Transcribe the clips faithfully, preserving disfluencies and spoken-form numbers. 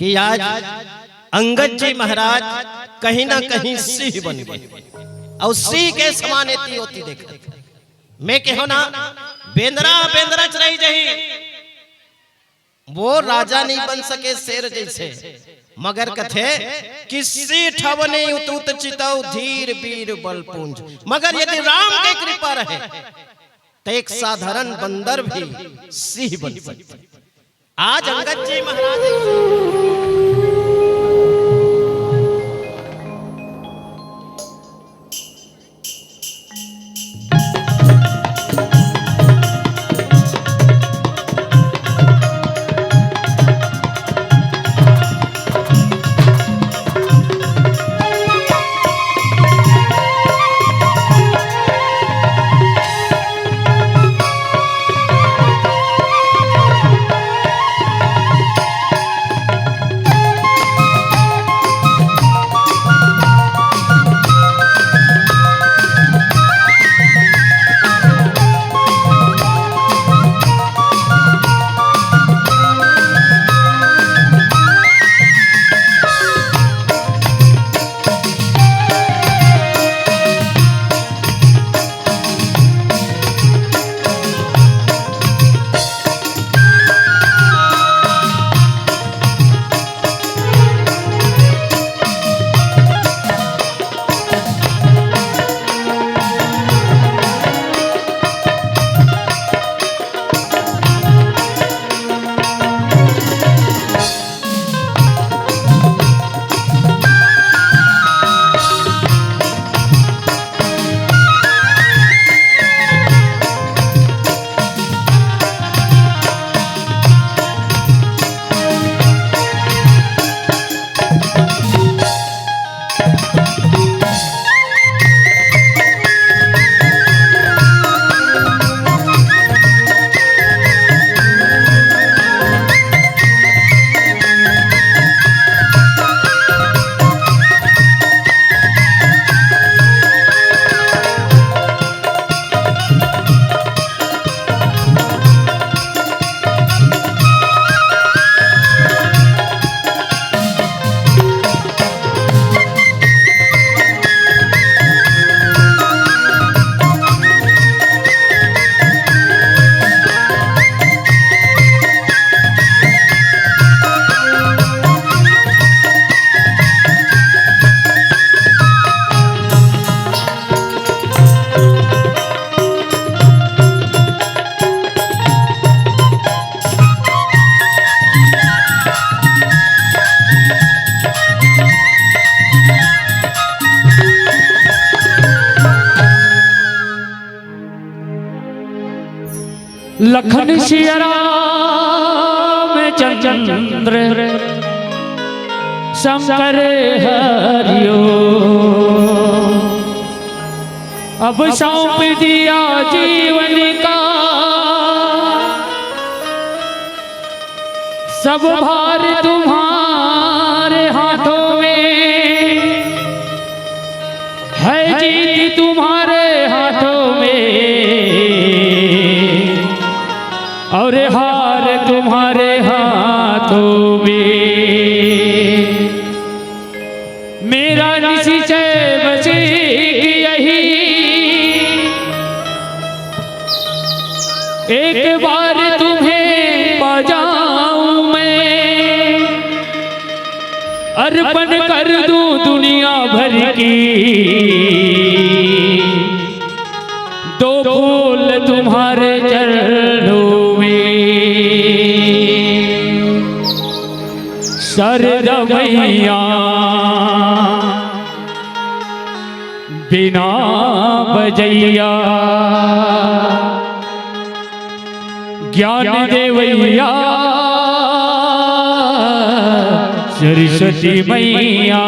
कि आज अंगद जी महाराज कहीं ना कहीं सिंह बन गए, अउ सिंह के समान एती ओती देखत। मैं कहों ना, बेंदरा बेंदरा च रहि जही, वो राजा नहीं बन सके शेर जैसे, मगर कथे कि सिंह ठवनी उतुत चितौ धीर वीर बल पूंज। मगर यदि राम के कृपा रहे, तो एक साधारण बंदर भी सिंह बन सकता। आज अंगद जी महाराज लखन सिया राम चंद्र शंकर हरिओ। अब सौंप दिया जीवन का सब भार तुम्हारे हाथों में, है जीत तुम्हारे हाथों में और हार तुम्हारे हाथों में। मेरा निश्चय बस एक यही, एक बार तुम्हें पा जाऊं मैं, अर्पण कर दूं दुनिया भर की दो फूल तुम्हारे चरणों में। सरद मैया बीना बजैया, ज्ञान देवैया सरस्वती मैया,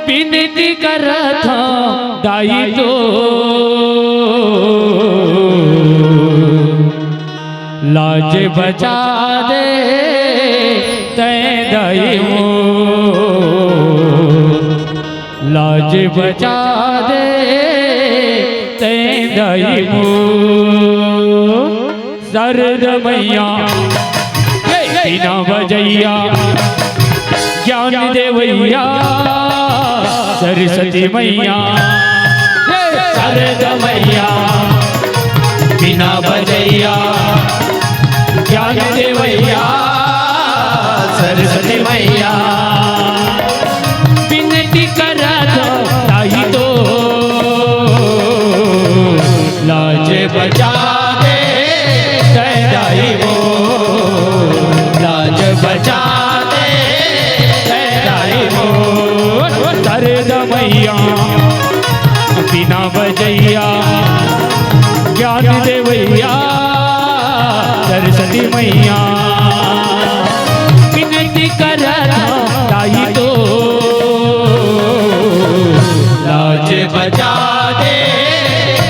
बिनती करत हंव दाई तो लाज बचा दे तैं दाई मोर, लाज बचा दे तैं दाई मोर। सरद मैया, जय ना बजैया ज्ञान देवैया सरस्वती मैया, शारदा मैया, बीना बजैया ज्ञान देवैया सरस्वती मैया। विनती करत ताई तो लाज बचा दे, तै दाई मोर लाज बचा दे, तै दाई मोर शारदा मैया, बीना बजैया ज्ञान देवैया सरस्वती मैया। विनती करत ताई तो लाज बचा दे,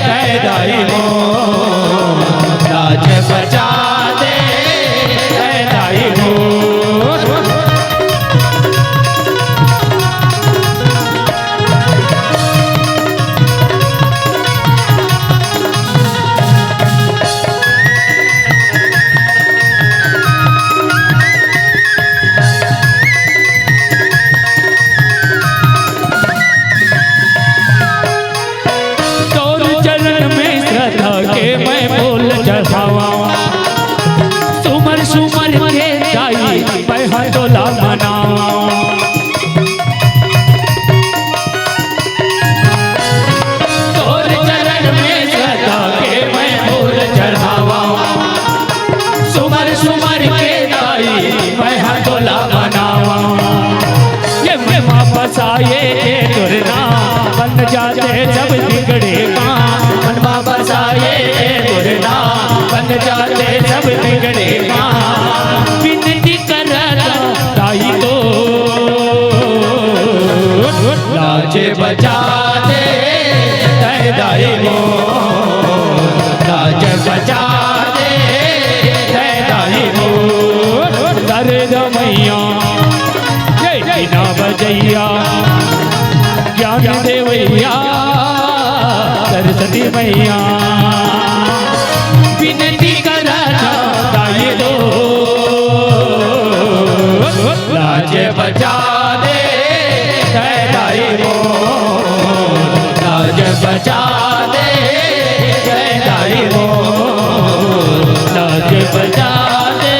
तै दाई मोर लाज बचा दे, तै दाई मोर। तोर चरण में श्रद्धा के मैं फूल चढ़ावा, सुमर सुमर के दाई मैं हंडोला मनावा। तोर चरण में श्रद्धा के मैं फूल चढ़ावा, सुमर सुमर के दाई मैं हंडोला मनावा। ये मैं वापस आए के दुरना बन जाते सब बिगड़े काम। मन वापस आए के दुरना बन जाते सब बिगड़े काम। विनती करत ताई तो लाज बचा दे, तै दाई मोर लाज बचा दे, तै दाई मोर शारदा मैया, ये बीना बजैया ज्ञान देवैया सरस्वती मैया। विनती करत ताई तो लाज बचा दे, तै दाई मोर लाज बचा दे, तै दाई मोर लाज बचा दे,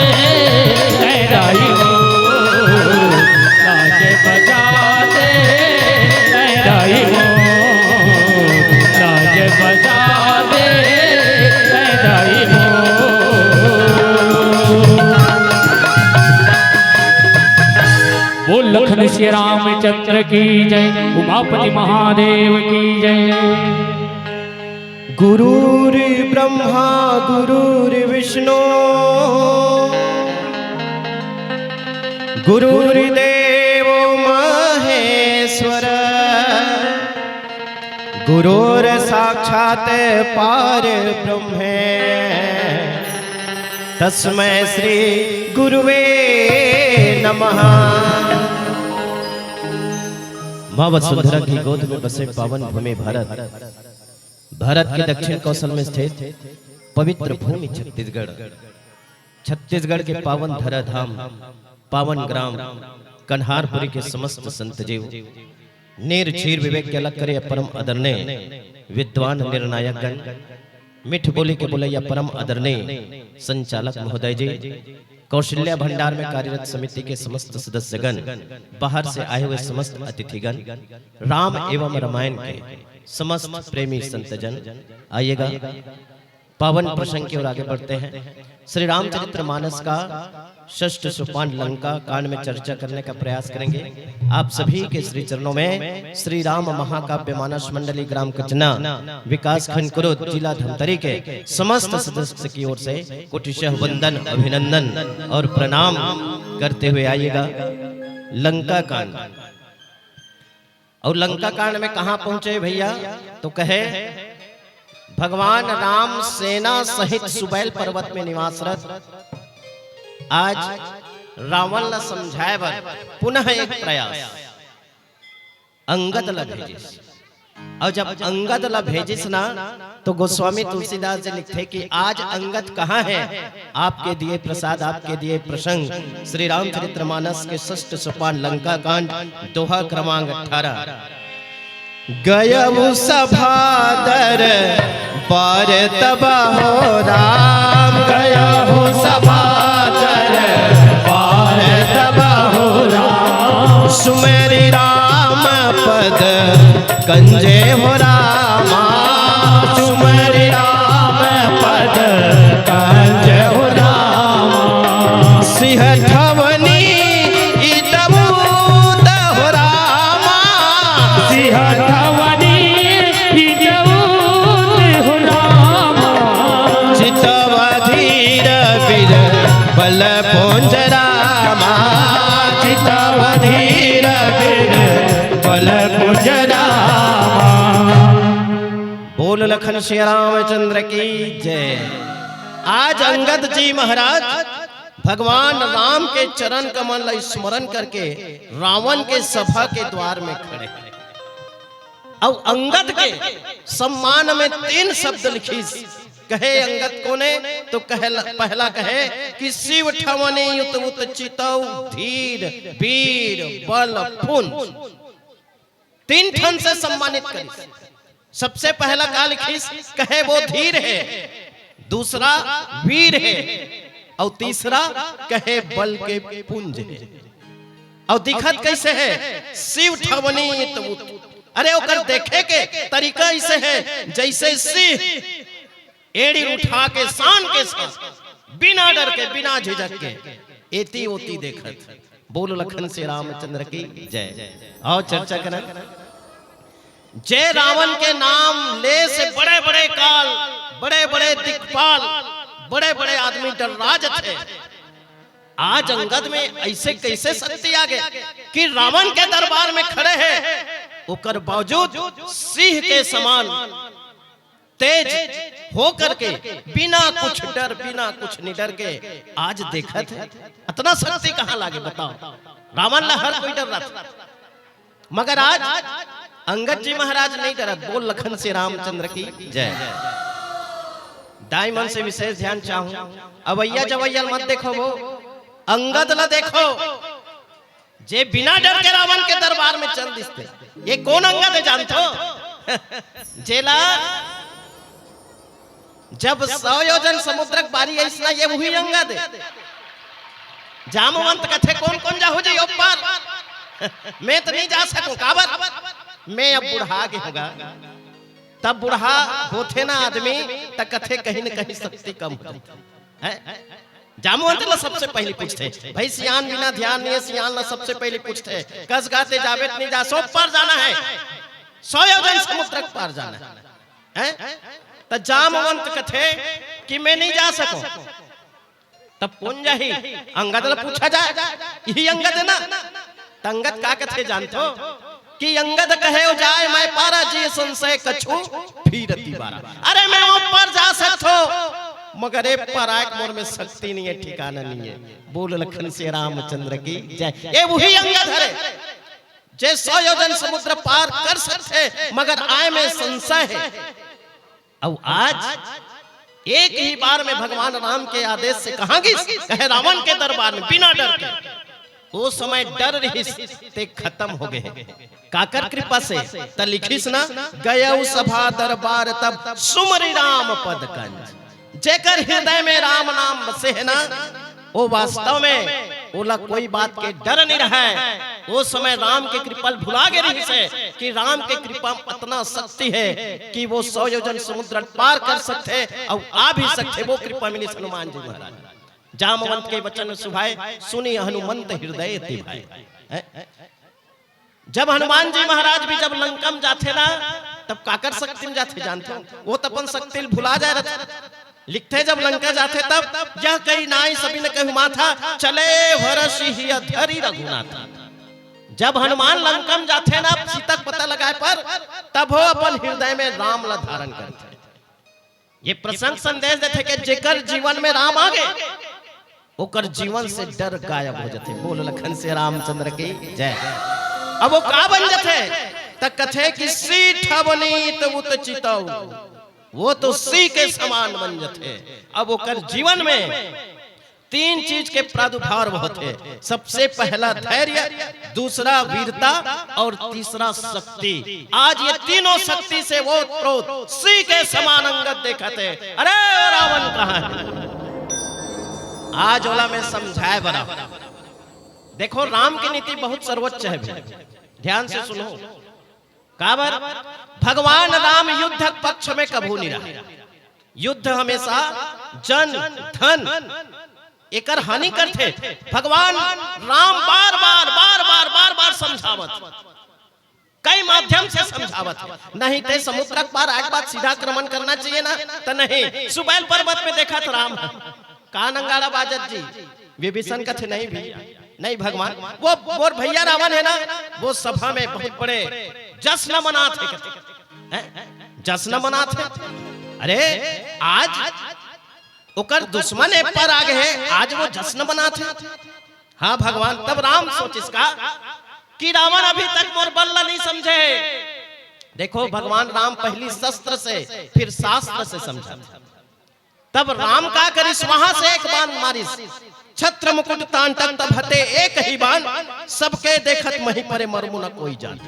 तै दाई मोर लाज बचा दे, तै दाई मोर लाज बचा दे, तै दाई मोर। बोल लखन श्री रामचंद्र की जय, उमापति महादेव की जय। गुरुर्ब्रह्मा गुरुर्विष्णु गुरुर्देव महेश्वर गुरुर्साक्षात् पार ब्रह्म तस्मै श्री गुरुवे नमः। माँ वसुंधरा की गोद में बसे पावन भूमि भारत, भारत के दक्षिण कौशल में स्थित पवित्र भूमि छत्तीसगढ़, छत्तीसगढ़ के पावन धरा धाम, पावन ग्राम कन्हारपुरी के समस्त संत जीव, नीर क्षीर विवेक के अलग करे परम आदरणीय विद्वान निर्णायक गण, मिठ बोली के बोलैया परम आदरणीय संचालक महोदय जी, कौशल्या भंडार में कार्यरत समिति के समस्त सदस्यगण, बाहर से आए हुए समस्त अतिथिगण, राम एवं रामायण के समस्त प्रेमी संतजन, आइएगा। पावन प्रसंग की ओर आगे बढ़ते हैं। श्री रामचरित्र मानस का षष्ठ सोपान लंका कांड में चर्चा करने का प्रयास करेंगे। आप सभी के श्री चरणों में श्री राम महाकाव्य मानस मंडली ग्राम कचना, विकास खंड कुरुद, जिला धमतरी के समस्त सदस्य की ओर से कोटिशः वंदन, अभिनंदन और प्रणाम करते हुए आइएगा। लंका कांड, और लंका कांड में कहां पहुंचे भैया, तो कहे भगवान राम सेना सहित सुबैल पर्वत में निवासरत आज रावण ला समझाए बर पुनः एक प्रयास। अंगद ला भेजिस। अउ जब अंगद ला भेजिस ना, तो गोस्वामी तुलसीदास जी लिखथे कि आज अंगद कहाँ है? आपके दिए प्रसाद, आपके दिए प्रसंग। श्री रामचरित्र मानस के षष्ठ सोपान लंका कांड, दोहा क्रमांक अठारह। गयउ सभा दरबार तब हो राम, गयउ सभा दरबार तब हो राम। सुमेरि राम पद कंजे हो रामा, सुमेरि राम पद कंजे हो रामा। सिहठवनी इदभूत हो रामा, सिहठवनी इदभूत हो रामा। चितव धीर बीर बल पुंज रामा, चितव धीर बीर बल पुंज रामा। बोल लखन सिया रामचंद्र की जय। आज अंगद जी महाराज भगवान राम के चरण कमल ला स्मरण करके रावण के सभा के द्वार में खड़े। अउ अंगद के सम्मान में तीन शब्द लिखिस। कहे अंगद कोने, तो कहे, पहला कहे कि सिहठवनी इदभूत चितव धीर बीर बल पुंज। तीन ठन से सम्मानित करिस। सबसे पहला का लिखिस? कहे वो धीर है, दूसरा वीर है, अउ तीसरा कहे बल के पुंज है। अउ दिखत कैसे है? सिहठवनी इदभूत। अरे ओकर देखे के तरीका ऐसे है जैसे सिंह एड़ी उठा के शान के साथ बिना डर के, बिना झिझक के एती ओती देखत। बोल लखन सिया रामचंद्र की जय। अउ चर्चा करन जे रावण के नाम ले से बड़े बड़े काल, बड़े बड़े दिक्पाल, बड़े बड़े आदमी डर्रा जथे। आज अंगद में ऐसे कैसे शक्ति आ गए कि रावण के दरबार में खड़े हैं, ओकर बावजूद सिंह के समान तेज हो करके बिना कुछ डर, बिना कुछ निडर के आज देखत है। अतना शक्ति कहाँ लागे बताओ? रावण ला हर कोई डर्रा था, मगर आज अंगद जी महाराज नहीं डरत। बोल लखन सिया रामचंद्र की जय। दाई मन से विशेष ध्यान चाहूं, अवैया जवैया मत देखो, वो अंगद ला देखो, जे बिना डर के रावण के दरबार में चल दिसथे। ये कोन अंगद है जानथो? जेला जब सौ योजन समुद्र के पारी आइस ना, ये उही अंगद है। जामवंत कथे, "कोन कोन जाहू जी ओ पार?" मैं तो नहीं जा सकूं, काबर? मैं अब बुढ़ा गे हंव गा। तब बुढ़ा होथे ना आदमी, त कथे कहीं न कहीं शक्ति कम होथे। हैं? जामवंत ला सबसे पहली पूछथे, "भाई सियान बिना ध्यान नहीं है, सियान ला सबसे पहली पूछथे, कस गा ते जाबे त नहीं जा, सौ पार जाना है, सौ योजन समुद्र के पार जाना है।" हैं? त जामवंत कथे कि मैं नहीं जा सकूं। तब कोन जाही? अंगद ला पूछा जाए, यही अंगद है ना? त अंगद का कथे जानथो? कि अंगद कहे ओ जाए मैं पारा, जिय संशय कछु फिर तिबारा। अरे मैं ओ पार जा सकथों, मगर ए पार आए के मोर में शक्ति नहीं है, ठिकाना नहीं है। बोल लखन सिया रामचंद्र की जय। ये उही अंगद हरे जे सौ योजन समुद्र पार कर सकथे, मगर आए में संशय है। अउ आज एक ही बार में भगवान राम के आदेश से कहां गिस? कहे रावण के दरबार में बिना डर के। ओ समय डर रहिस ते खतम हो गे। काकर कृपा से? त लिखिस ना, "गयउ सभा दरबार तब सुमरि राम पद कंज।" जेकर हृदय में राम नाम बसे है ना, वो वास्तव में ओला कोई बात के डर नहीं रहे। वो समय राम के कृपा ल भुला गे रहिस हे कि राम के कृपा में अतना शक्ति है कि वो सौ योजन समुद्र पार कर सकथे अउ आ भी सकथे। वो कृपा मिलिस हनुमान जी महाराज। जामवंत के वचन सुहाए, सुनि हनुमंत हृदय अति भाए। हैं? जब हनुमान जी महाराज भी जब लंका में जाथे ना, तब काकर शक्ति में जाथे जानथो? वो तो अपन शक्ति ल भुला जाए रथे। लिखथे जब लंका जाथे तब, "यह कही नाई सबिन कहु माथा, चले हरषि हिय धरि रघुनाथा।" जब हनुमान लंका में जाथे ना सीता के पता लगाए पर, तब वो अपन हृदय में राम ला धारण करथे। ये प्रसंग संदेश देथे कि जेकर जीवन में राम आ गे, ओकर जीवन से डर गायब हो जाथे। बोल लखन सिया रामचंद्र की जय। अब वो का बन जाथे? त कथे कि सी ठवनी त उत चितौ, वो तो सी के समान बन जथे। अब ओकर जीवन में तीन चीज के प्रादुर्भाव होथे। सबसे पहला धैर्य, दूसरा वीरता और तीसरा शक्ति। आज ये तीनों शक्ति से वो प्रोत सी के समान अंगद देखत हे। अरे रावण कहाँ है? आज ओला मैं समझाए बरा। देखो, राम की नीति बहुत सर्वोच्च है भैया, ध्यान से सुनो। काबर? भगवान राम युद्ध पक्ष में कभू नहीं रहा। युद्ध हमेशा जन, धन, एकर हानि करथे। भगवान राम बार बार बार बार बार बार समझावत, कई माध्यम से समझावत हे। नहीं ते समुद्र के पार आए के बाद सीधा आक्रमण करना चाहिए ना, तो नहीं। सुबैल पर्वत में देखा था राम, का नंगाड़ा बाजत जी? विभीषण कथे, नहीं भैया, नहीं भगवान, वो मोर भैया रावण है ना, वो सभा में बहुत बड़े जश्न मनात हे, हैं? जश्न मनात हे। अरे, आज ओकर दुश्मन ए पर आ गए हे, आज वो जश्न मनात हे। हाँ भगवान, तब राम सोचिस का कि रावण अभी तक मोर बल ला नहीं समझे। देखो, भगवान राम पहली शस्त्र से, फिर शास्त्र से समझा। तब राम का करिस, वहां से एक बाण मारिस, छत्र मुकुट तांडव तब हते एक ही बाण, सबके देखत मही परे मरमु न कोई जान।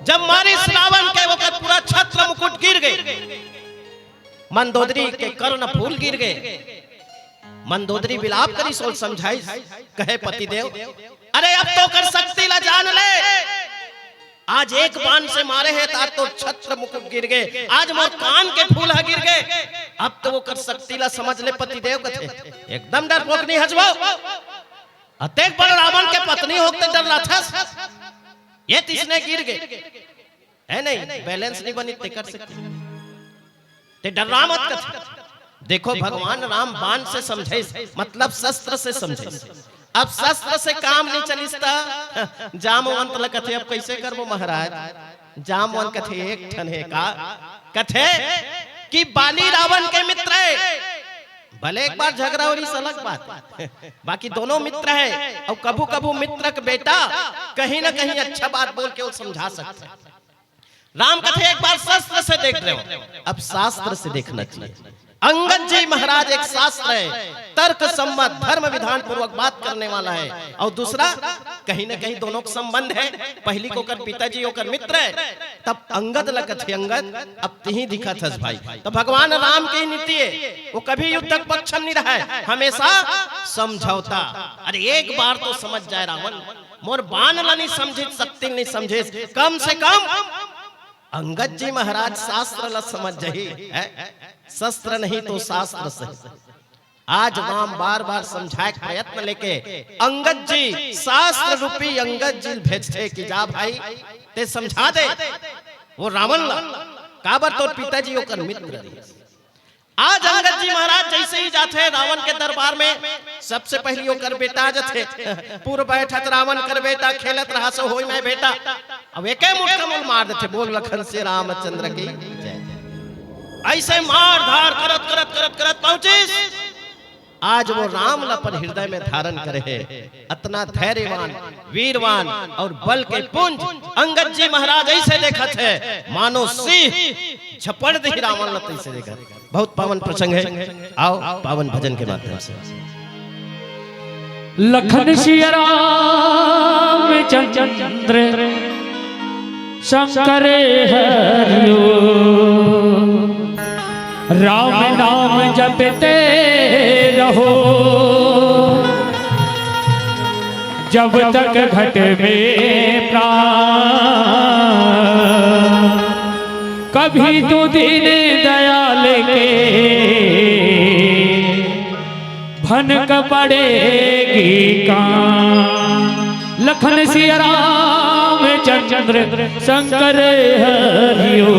जब मारिस रावण के, ओकर पूरा छत्र मुकुट गिर गए, मंदोदरी के कर्ण फूल गिर गए। मंदोदरी विलाप करिस अउ समझाइस, कहे, पतिदेव, अरे अब तो ओकर शक्ति ला जान ले। आज एक बाण से मारे हे त आज तोर छत्र मुकुट गिर गए, आज मोर कान के फूल ह गिर गए। अब तो ओकर शक्ति ला समझ ले पतिदेव, कथे। एकदम डरपोक नहीं हस वो। अतेक बड़ रावण के पत्नी होके डर्राथस, ये तइसने गिर गए। है नहीं, बैलेंस नहीं बनी, ते कर सकते। ते डर्रा मत, कथे। देखो, भगवान राम बाण से समझाइस, मतलब शस्त्र से समझाइस। अब शस्त्र से काम नहीं चलिस त जामवंत ल कथे, अब कैसे करबो महाराज? जामवंत कथे, एक ठन हे का, कथे कि बाली रावण के मित्र हे, भले एक बार झगड़ा हो रही, अलग बात, बाकी दोनों मित्र हे। अउ कभू कभू मित्र के बेटा कहीं ना कहीं अच्छा बात बोल के वो समझा सकता है। राम कथे, एक बार शस्त्र से देख रहे हो, अब शास्त्र से देखना चाहिए। अंगद जी महाराज एक शास्त्र है, तर्क सम्मत, धर्म विधान पूर्वक बात करने वाला है, और दूसरा कहीं ना कहीं दोनों का संबंध है। पहली को ओकर पिताजी ओकर मित्र है, तब अंगद ल कथे, अंगद, अब तिही दिखत हस भाई। तो भगवान राम के नीति है, वो कभी युद्ध के पक्ष में नहीं रहा है, हमेशा समझौता। अरे एक बार तो समझ जाए रावण, मोर बाण ला नहीं समझिस, शक्ति नहीं समझिस, कम से कम अंगद जी महाराज शास्त्र ला समझ जाही, है? शस्त्र नहीं तो शास्त्र से। आज राम बार बार समझाए के प्रयत्न लेके अंगद जी, शास्त्र रूपी अंगद जी भेजथे कि जा भाई, ते समझा दे वो रावण ला, काबर तोर पिताजी ओकर मित्र रहिस। आज अंगद जी महाराज जैसे ही जाथे रावण के दरबार में, सबसे पहली ओकर बेटा आ जाथे। पूर्व बैठत रावण कर बेटा, खेलत रहा सो होई मैं बेटा। अब एके मुटका मूल मार देथे, बोल लखन सिया रामचंद्र की जय। ऐसे मार धार करत करत करत करत पहुंचिस। आज वो राम ल अपन हृदय में धारण करे हे। अतना धैर्यवान, वीरवान और बल के पुंज अंगद जी महाराज ऐसे देखत हे, मानो सिंह झपड़ दे रावण ल, तैसे देखत। बहुत पावन प्रसंग है। आओ पावन भजन के माध्यम से। लखन सिया रामचंद्र शंकर हरिओ, राम नाम जपते रहो, जब तक घट में प्राण, कभी तो दीन दयाल के भनक पड़ेगी कान। लखन सिया रामचंद्र शंकर हरिओ।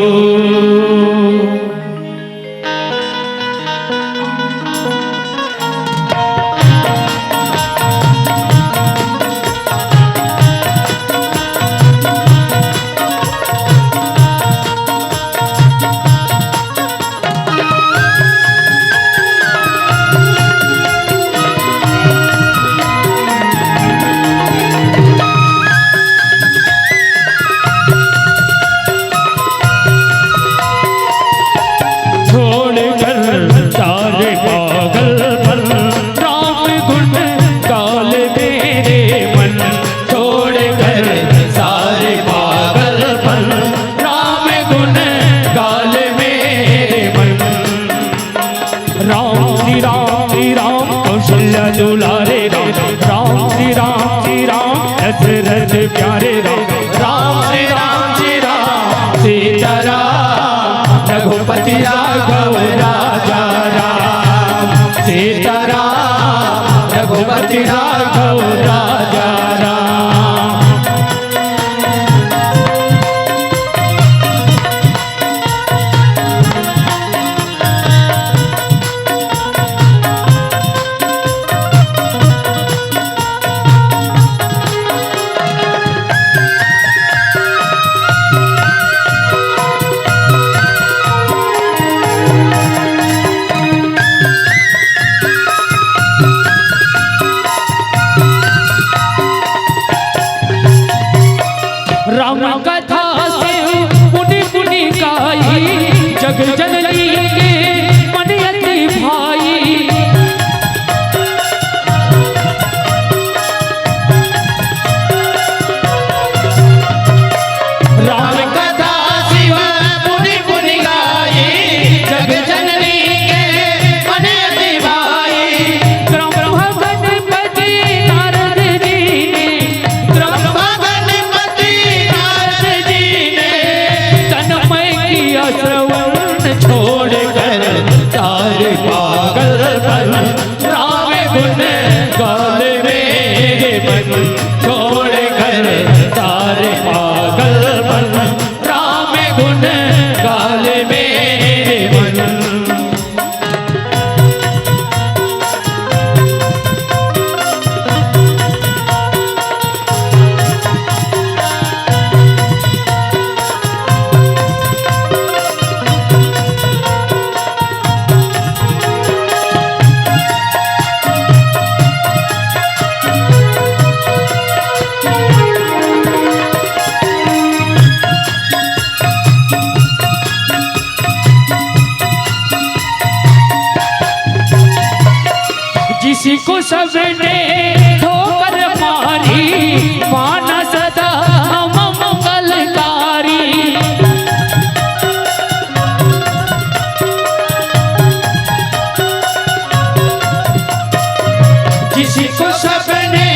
राघव राजा राम। राम कथा से मुनि मुनि गाई, जग जननी के मन अति भाई। राम कथा शिव मुनि मुनि गाई, जग जननी के मन अति भाई। ब्रह्मा गणपति नारद जी ने, ब्रह्मा गणपति नारद जी ने, तन मन किया श्रवण छोड़कर सारे पागलपन। राम गुण गाल मेरे मन, छोड़कर सारे पागलपन। राम गुण गाल मेरे मन। जिसको सबने ठोकर मारी, माना सदा मंगलकारी। जिसको सबने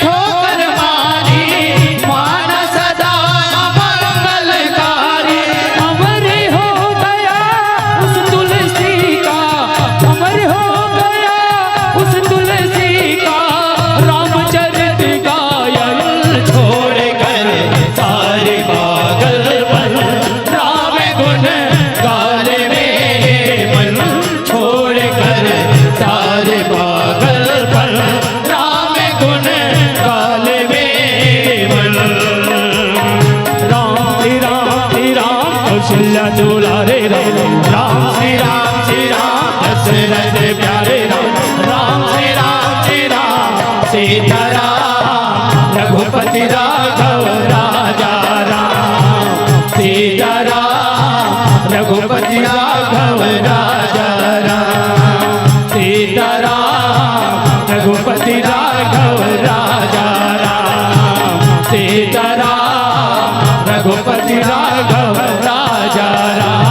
ठोकर मारी, माना सदा मंगलकारी। अमर हो गया उस तुलसी का, अमर हो गया उस तुलसी का, रामचरित गायन छोड़कर सारे पागलपन। राम गुण गाल मेरे मन, छोड़कर सारे पागलपन। राम गुण गाल मेरे मन। राम श्री राम श्री राम कौशल्या दुलारे राम। राम श्री राम श्री राम दशरथ प्यारे राम। राम श्री राम श्री राम सीताराम रघुपति राघव राजा राम। सीताराम रघुपति राघव राजा राम। सीताराम रघुपति राघव राजा राम। सीताराम रघुपति राघव राजा राम।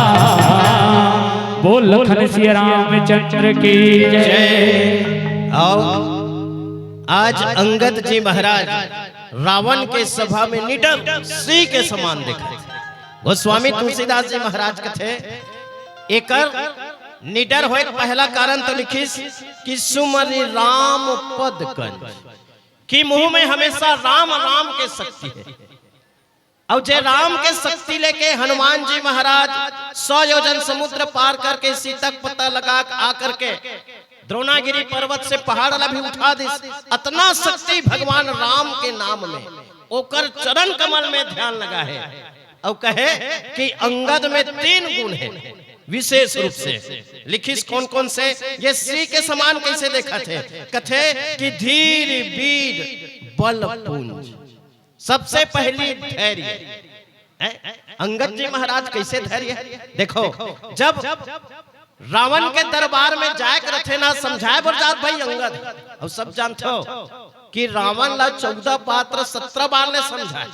बोल लखन सिया रामचंद्र की जय। आओ, आज अंगद जी महाराज रावण के सभा में निडर सिंह के समान दिखथे। गोस्वामी तुलसीदास जी महाराज कथे, एकर निडर होए के पहला कारण तो लिखिस कि सुमरि राम पद कंज, कि मुंह में हमेशा राम राम के शक्ति हे। अउ जे राम के शक्ति लेके हनुमान जी महाराज सौ योजन समुद्र पार करके सीता के पता लगा के आ करके द्रोणागिरी पर्वत से पहाड़ ला भी उठा दिस, अतना शक्ति भगवान राम के नाम में, ओकर चरण कमल में ध्यान लगा हे। अउ कहे कि अंगद में तीन गुण हे विशेष रूप से। लिखिस कौन कौन से, ये सिंह के समान कैसे देखथे? कथे कि धीर वीर बल पुंज। सबसे पहली धैर्य है। अंगद जी महाराज कैसे धैर्य है? देखो, जब रावण के दरबार में जाए के रथे ना, समझाए बर जात भाई अंगद, अउ सब जानथो कि रावण ला चौदह पात्र सत्रह बार ले समझाए।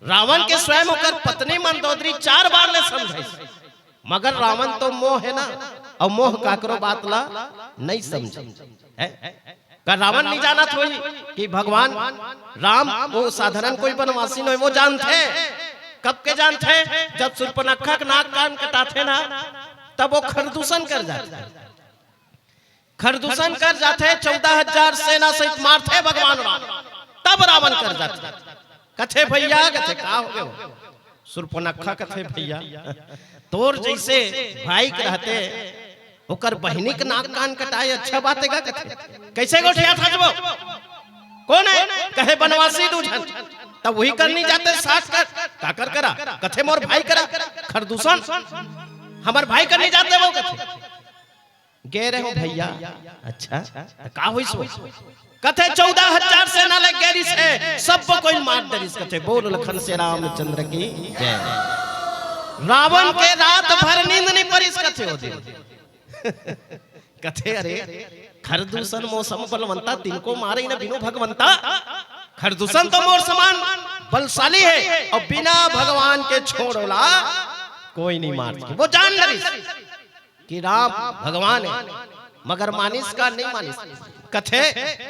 रावण के स्वयं ओकर पत्नी मंदोदरी चार बार ले समझाइस, मगर रावण तो मोह हे ना, अउ मोह काकरो बात ला नहीं समझे। हैं? का रावण नहीं जानत होही कि भगवान राम वो साधारण कोई बनवासी नहीं, वो जानथे। कब के जानथे? जब सूर्पनखा के नाक कान कटाथे ना, तब वो खरदूषण कर जाथे। खरदूषण कर जाथे, चौदह हजार सेना सहित मारथे भगवान राम। तब रावण कर जाथे, कथे, "भैया," कथे, "का हो गयो?" "सुर्पनखा," कथे, "भैया, तोर जइसे भाई के रहते, ओकर बहिनी के नाक कान कटाए अच्छा बात हे का?" कथे, "कइसे गोठियाथस वो? कोन हे?" कहे, "बनवासी दू झन।" "तब वही करनी जाते सास कर, काकर करा?" कथे, "मोर भाई करा।" "खरदूषण, हमर भाई करनी जाते वो?" कथे, "गे रहेंव भैया।" "अच्छा, त का होइस वो?" कथे, "चौदह हजार सेना ले गे रिहिसे, सब कोई मार डरिस।" कथे, "बोल लखन से रामचंद्र की जय।" रावण के रात भर नींद नइ परिस कथे ओ दिन। कथे, "अरे, खरदूषण मौसम बलवंता, तिनको मारे न बिनु भगवंता। खरदूषण तो मोर समान बलशाली हे, अउ बिना भगवान के छोड़ ओला कोई नइ मार सके।" वो जान डरिस कि राम भगवान हे, मगर मानिस का नइ मानिस। कथे,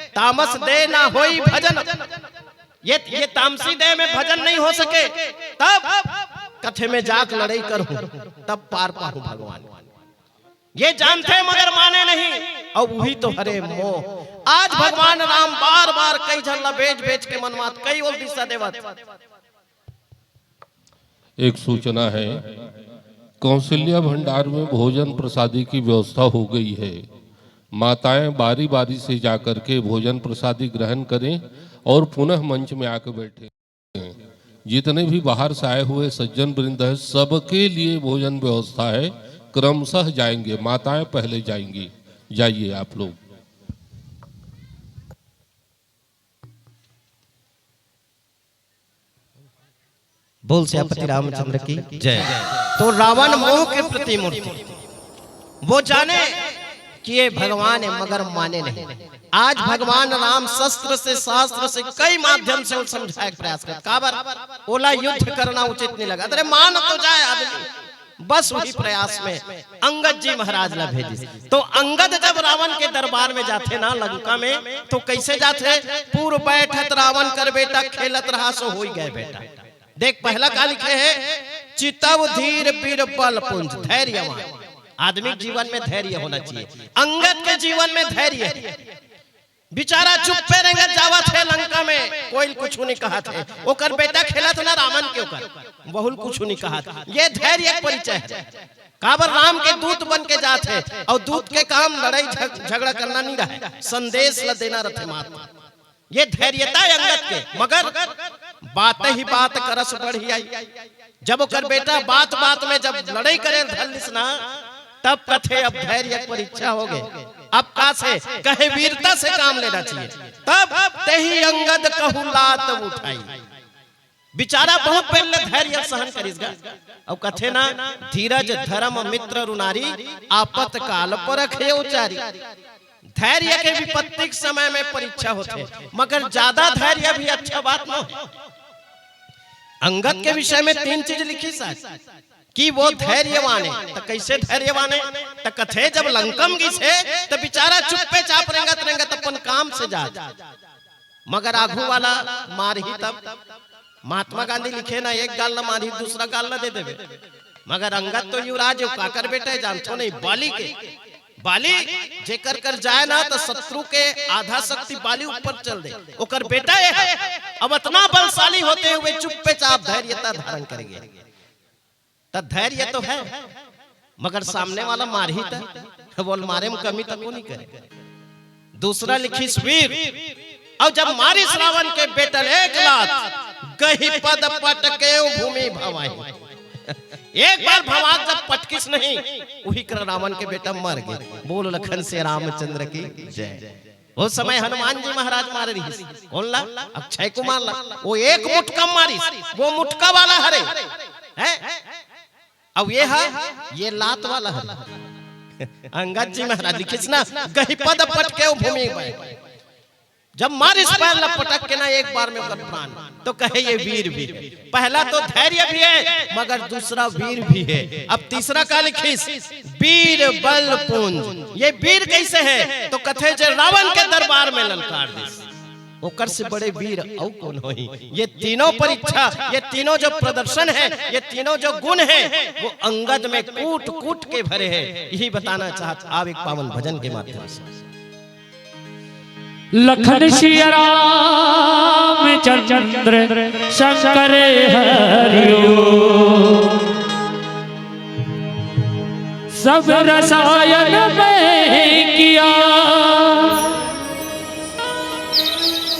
"तामस देह न होई भजन।" ये, ये तामसी देह में भजन नइ हो सके। तब कथे, "मैं जाके लड़ई करहूं, तब पार पाहूं भगवान।" ये जानथे मगर माने नहीं, अउ वही तो हरे मोह। आज भगवान राम बार बार कई झन ला बेच बेच के मनवात, कई ओल दिशा देवत। एक सूचना है, कौशल्या भंडार में भोजन प्रसादी की व्यवस्था हो गई है। माताएं बारी बारी से जाकर के भोजन प्रसादी ग्रहण करें और पुनः मंच में आकर बैठें। जितने भी बाहर से आए हुए सज्जन वृंद हैं, सबके लिए भोजन व्यवस्था है। क्रमशः जाएंगे, माताएं पहले जाएंगी। जाइए आप लोग। बोल सियापति रामचंद्र की जय। तो रावण मोह के प्रतिमूर्ति, वो जाने कि ये भगवान हे मगर माने नहीं। आज भगवान राम शस्त्र से, शास्त्र से, कई माध्यम से वो समझाए के प्रयास करत, काबर ओला युद्ध करना उचित नइ लगा। अरे मान तो जाए आदमी, बस वही प्रयास में अंगद जी महाराज ला भेजिस। तो अंगद जब रावण के दरबार में जाथे ना लंका में, तो कइसे जाथे? "पूर्व बैठत रावण कर बेटा, खेलत रहा सो होई गए बेटा।" देख, पहला का लिखे हे, "चितव धीर बीर बल पुंज", धैर्यवान। आदमी के जीवन में धैर्य होना चाहिए। अंगद के जीवन में धैर्य हे। बिचारा चुप्पे रेंगत जावत हे लंका में, कोई कुछु नइ कहत हे। ओकर बेटा खेलत ना रावण के, ओकर बहू ल कुछु नइ कहत। ये धैर्य के परिचय हे। काबर राम के दूत बन के जात हे, अउ दूत के काम लड़ाई झग-, झगड़ा करना नइ रहे, संदेश ल देना रथे मात्र। ये धैर्यता हे अंगद के, मगर बात ही बात करस बढ़ियाई। जब ओकर बेटा बात बात में जब लड़ाई करे धर लिस ना, तब कथे, "अब धैर्य के परीक्षा हो गे।" अब का से? कहे, "वीरता से काम लेना चाहिए।" तब तेहि अंगद कहु लात उठाई। बिचारा बहुत पहले धैर्य सहन करिस गा। अउ कथे ना, "धीरज धर्म मित्र अरु नारी, आपत काल परख उचारी।" धैर्य के विपत्ति के समय में परीक्षा होथे, मगर ज्यादा धैर्य भी अच्छा बात नोहे। अंगद के विषय में तीन चीज लिखिस हे कि वो धैर्यवान हे। त कइसे धैर्यवान हे? त कथे, जब लंका म गिस हे, त बिचारा चुप्पे चाप रेंगत रेंगत अपन काम से जात, मगर आघू वाला मारही तब। महात्मा गांधी लिखे ना, "एक गाल ला मारही, दूसरा गाल ला दे देबे।" मगर अंगद तो युवराज हे, काकर बेटा हे, जानथो नहीं, बाली के। बाली जेकर कर जाए ना, त शत्रु के आधा शक्ति बाली ऊपर चल दे। ओकर बेटा ये हे। अब अतना बलशाली होते हुए चुप्पे चाप धैर्यता धारण कर गे। त धैर्य तो हे, मगर सामने वाला मारही त, बोल, मारे में कमी त कोनी करे। दूसरा लिखिस वीर, अउ जब मारिस रावण के बेटा ल एक लात, "गहि पद पटकेउ भूमि भवाही।" एक बार भवा के जब पटकिस नहीं, उही कर रावण के बेटा मर गे। बोल लखन से रामचंद्र की जय। वो समय हनुमान जी महाराज मारे रिहिस। कोन ला? अक्षय कुमार ला। वो एक मुटका मारिस, वो मुटका वाला हरे। हैं? अउ ये हा, ये लात वाला हरे। अंगद जी महाराज लिखिस ना, "गहि पद पटकेउ भूमि भवाही।" जब मारिस पैर ला पटक के ना एक बार में ओकर प्राण, तो कहे, "ये वीर भी हे।" पहला तो धैर्य भी हे, मगर दूसरा वीर भी हे। अब तीसरा का लिखिस, "बीर बल पुंज।" ये वीर कइसे हे? तो कथे, जे रावण के दरबार में ललकार दिस। ओकर से बड़े वीर अउ कोन होही? ये तीनों परीक्षा, ये तीनों जो प्रदर्शन है, ये तीनों जो गुण है, वो अंगद में कूट कूट के भरे हैं। यही बताना चाहत आव एक पावन भजन के माध्यम से। लखन सिया राम चंद्र शंकर हरिओ, सब रसायन में किया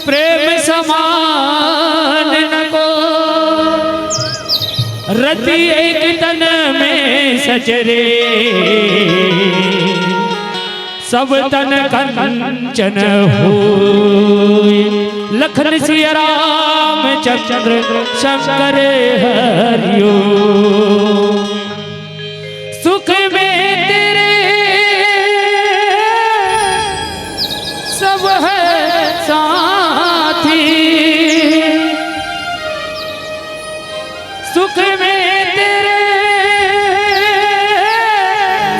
प्रेम समान न को, रति एक तन में सचरे, सब तन कंचन होय। लखन सिया राम चंद्र शंकर हरिओ, सुख में तेरे सब है साथी, सुख में तेरे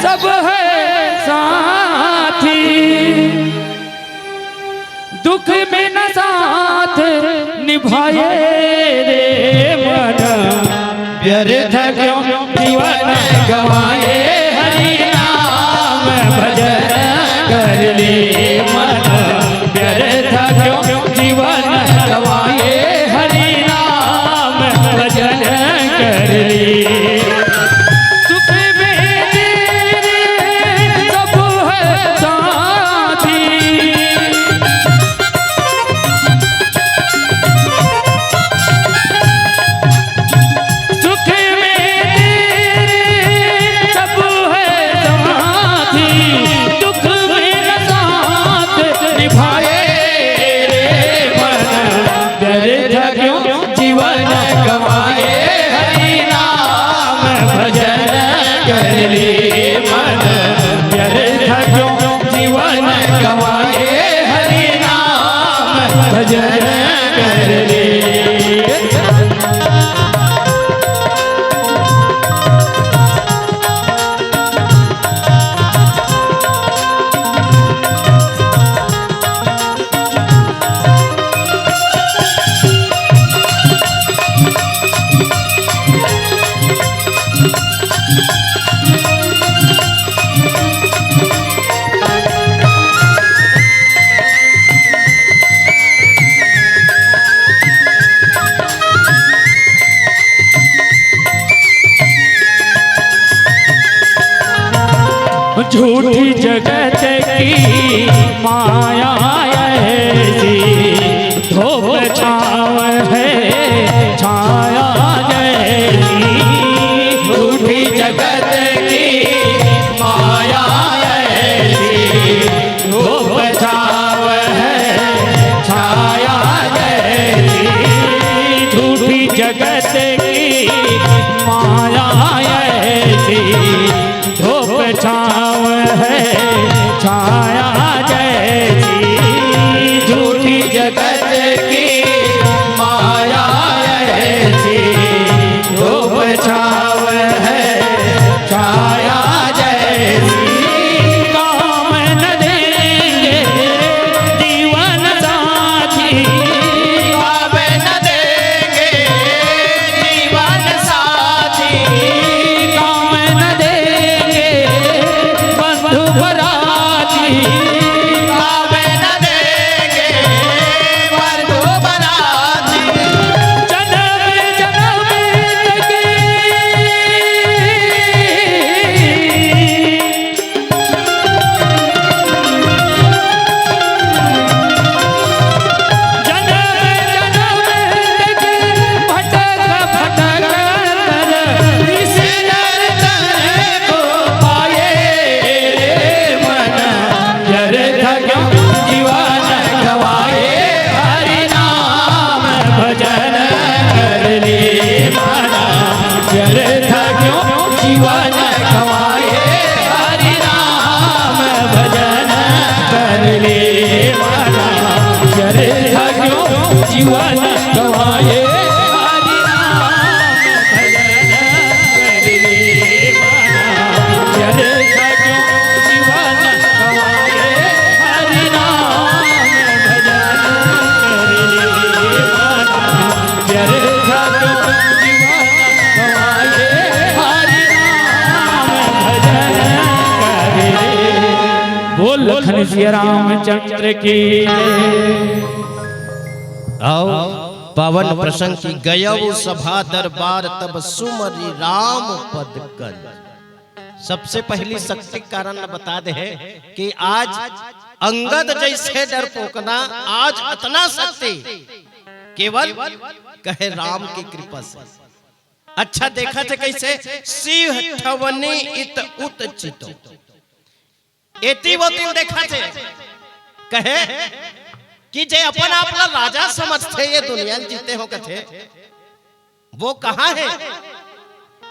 सब है साथी, दुख में न साथ निभाए रे मन। व्यर्थ क्यों जीवन गवाए, हरि नाम भजन कर ले मन। व्यर्थ क्यों जीवन गवाए, हरि नाम भजन कर ले। सुख में तेरे सब है साथी, सुख में तेरे सब है साथी, दुख में न साथ निभाए रे मन। व्यर्थ क्यों जीवन गवाए, हरि नाम भजन कर ले मन। व्यर्थ क्यों जीवन गवाए, हरि नाम भजन कर ले। झूठी जगत की माया ऐसी, धूप छाँव है छाया जैसी। झूठी जगत की माया ऐसी, धूप छाँव है छाया जैसी। झूठी जगत की माया ऐसी, धूप छाँव है छाया जैसी। झूठी जगत की माया ऐसी, धूप छाँव है छाया जैसी। काम न देंगे जीवन साथी, काम न देंगे जीवन साथी, काम न देंगे बंधु बराती, काम न देंगे बंधु बराती। जन्म जन्म तक जन्म जन्म तक भटक भटक कर इस नर तन को पाए रे मन। व्यर्थ क्यों जीवन गवाए, हरि नाम भजन कर ले मन। व्यर्थ क्यों जीवन गवाए, हरि नाम भजन कर ले मन। व्यर्थ क्यों जीवन गवाए, हरि नाम भजन कर ले मन। व्यर्थ क्यों जीवन गवाए, हरि नाम भजन कर लखन सिया रामचंद्र की। आओ, पावन प्रसंग की गयउ सभा दरबार, तब सुमरि राम पद कंज। सबसे पहली शक्ति के कारण ल बता दे हे कि आज अंगद जइसे डरपोकना, आज अतना शक्ति केवल कहे राम की कृपा से। अच्छा, देखत हे कइसे, सिंह ठवनी इत उत चितो। एती ओती ल देखत हे, कहे कि जे अपन आप ला राजा समझथे, ये दुनिया ल जीते हो कथे, वो कहाँ हे?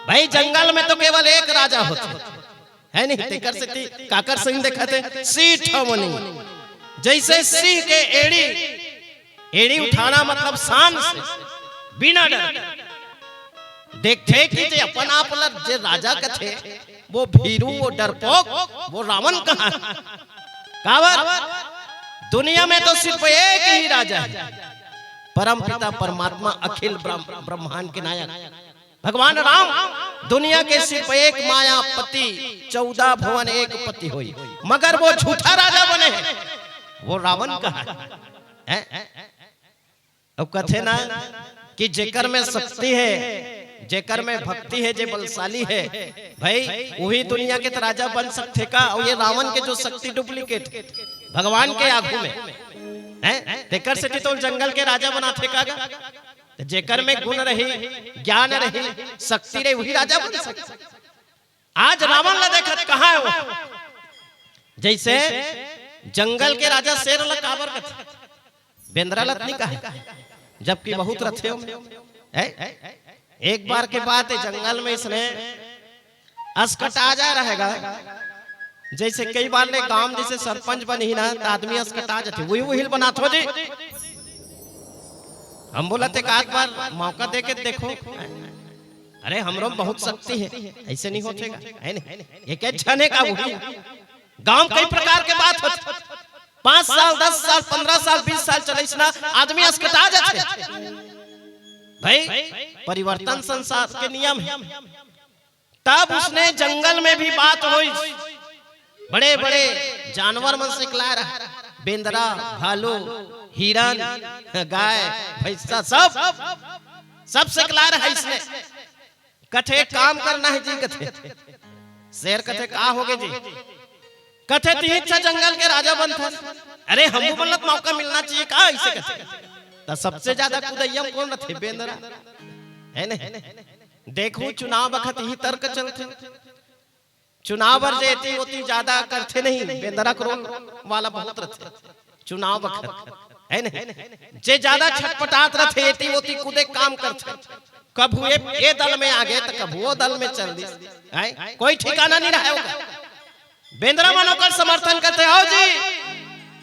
भाई, जंगल में तो केवल एक राजा होथे, हे नहीं? तेकर सेती काकर सिंह देखत हे, सिंह ठवनी, जइसे सिंह के एड़ी, एड़ी उठाना मतलब शान से, बिना डर के। देखथे कि जे अपन आप ला जे राजा कथे, वो भीरू, वो डरपोक, वो रावण कहाँ हे? काबर? दुनिया में तो सिर्फ एक ही राजा हे, परम पिता परमात्मा, अखिल ब्रह्म-, ब्रह्मांड के नायक भगवान राम। दुनिया के सिर्फ एक माया पति, चौदह भुवन एक पति होई, मगर वो झूठा राजा बने हे, वो रावण कहाँ हे? हैं? अब कथे ना कि जेकर में शक्ति हे, जेकर में भक्ति हे, जे बलशाली हे, भाई, वही दुनिया के त राजा बन सकथे का? अउ ये रावण के जो शक्ति duplicate हे भगवान के आगू में, हैं? तेकर सेती तो जंगल के राजा बनाथे का गा? त जेकर में गुण रही, ज्ञान रही, शक्ति रही, वही राजा बन सकथे। आज रावण ला देखत कहाँ हे वो? जइसे जंगल के राजा शेर ला काबर कथे? बेंदरा ला त नइ कहे, जबकि बहुत रथे ओमे। हैं? एक बार के बात हे, जंगल में इसने असकटा जा रहेगा। जइसे कई बार ले गांव जइसे सरपंच बनही ना, त आदमी असकटा जाथे, वही वही ल बनाथो जी। हम बोलत एक आध बार मौका दे के देखो। अरे, हमरो में बहुत शक्ति हे, अइसे नइ होथे गा, हे नहीं? एक एक झन हे का वही? गांव कई प्रकार के बात होथे, पाँच साल, दस साल, पन्द्रह साल, बीस साल चलइस ना, आदमी असकटा जाथे। भाई, परिवर्तन संसार के नियम हे। तब उसने जंगल में भी बात होइस, बड़े-बड़े जानवर मन से कलाय रहा, बेंदरा, भालू, हिरन, गाय, भैंसा, सब, सब से कलाय रहा इसने। कथे, "काम करना हे जी," कथे। शेर कथे, "का होगे जी?" कथे, "तिही अच्छा जंगल के राजा बनथस।" "अरे, हमू मन ल त मौका मिलना चाहिए का?" अइसे कथे। त सबसे ज्यादा कुदैया म कोन रथे? बेंदरा, हे नहीं? देखहू, चुनाव बखत इही तर्क चलथे। चुनाव बर जे एती ओती जादा करथे नहीं, बेंदरा के रोल वाला बहुत रथे चुनाव बखत, हे नहीं? जे जादा छटपटात रथे, एती ओती कूदे काम करथे, कभू ए, ए दल में आगे त कभू ओ दल में चल दिस, हैं? कोई ठिकाना नहीं रहे ओकर। बेंदरा मन ओकर समर्थन करथे, "आओ जी,